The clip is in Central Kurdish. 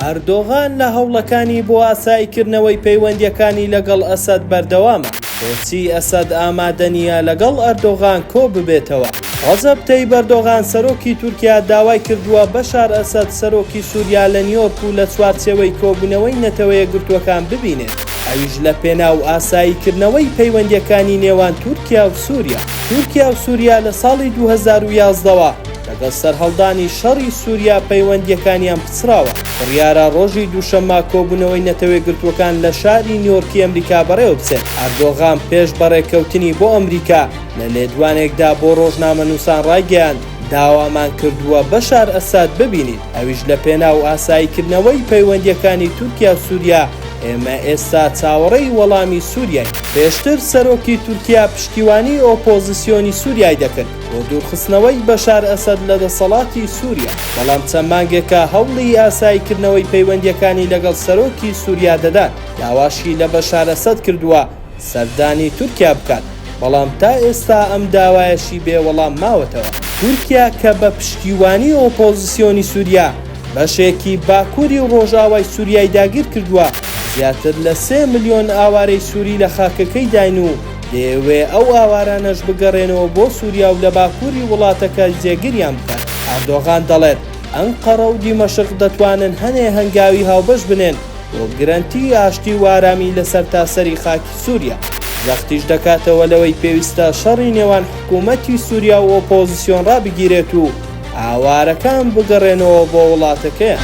ئەردۆغان لە هەوڵەکانی بۆ ئاساییکردنەوەی پەیوەندییەکانی لەگەڵ ئەسەد بەردەوامە، بۆچی ئەسەد ئامادە نییە لەگەڵ ئەردۆغان کۆببێتەوە؟ ڕەجەب تەیب ئەردۆغان سەرۆکی تورکیا داوای کردووە بەشار ئەسەد سەرۆکی سوریا لە نیۆرک و لە چوارچێوەی کۆبوونەوەی نەتەوەیەکگرتووەکان ببینێت، ئەویش لە پێناو ئاساییکردنەوەی پەیوەندییەکانی نێوان تورکیا و سوریا. تورکیا و سوریا لە ساڵی 2011 وە لەگەڵ سەرهەڵدانی شەڕی سوریا پەیوەندییەکانیان پچڕاوە. بڕیارە ڕۆژی دووشەممە کۆبوونەوەی نەتەوەیەکگرتووەکان لە شاری نیۆرکی ئەمریکا بەڕێوەبچێت. ئەردۆغان پێش بەڕێکەوتنی بۆ ئەمریکا لە لێدوانێکدا بۆ ڕۆژنامەنووسان ڕایگەیاند، داوامان کردووە بەشار ئەسەد ببینین، ئەویش لە پێناو ئاساییکردنەوەی پەیوەندییەکانی تورکیا و سوریا، ئێمە ئێستا چاوەڕێی وەڵامی سوریاین. پێشتر سەرۆکی تورکیا پشتیوانی ئۆپۆزسیۆنی سوریای دەکرد بۆ دوورخستنەوەی بەشار ئەسەد لە دەسەڵاتی سوریا، بەڵام چەند مانگێکە هەوڵی ئاساییکردنەوەی پەیوەندییەکانی لەگەڵ سەرۆکی سوریا دەدات، داواشی لە بەشار ئەسەد کردووە سەردانی تورکیا بکات، بەڵام تا ئێستا ئەم داوایەشی بێ وەڵام ماوەتەوە. تورکیا کە بە پشتیوانی ئۆپۆزسیۆنی سوریا بەشێکی باکوری و ڕۆژئاوای سوریای داگیرکردووە، زیاتر لە سێ ملیۆن ئاوارەی سوری لە خاکەکەیداین و دەیەوێ ئەو ئاوارانەش بگەڕێنەوە بۆ سوریا و لە باکوری وڵاتەکە جێگریان بکات. ئەردۆغان دەڵێت، ئەنقەرە و دیمەشق دەتوانن هەنێ هەنگاوی هاوبەش بنێن بۆ گرەنتی ئاشتی و ئارامی لە سەرتاسەری خاکی سوریا. جەختیش دەکاتەوە لەوەی پێویستە شەڕی نێوان حکوومەتی سوریا و ئۆپۆزسیۆن ڕابگیرێت و ئاوارەکان بگەڕێنەوە بۆ وڵاتەکەیان.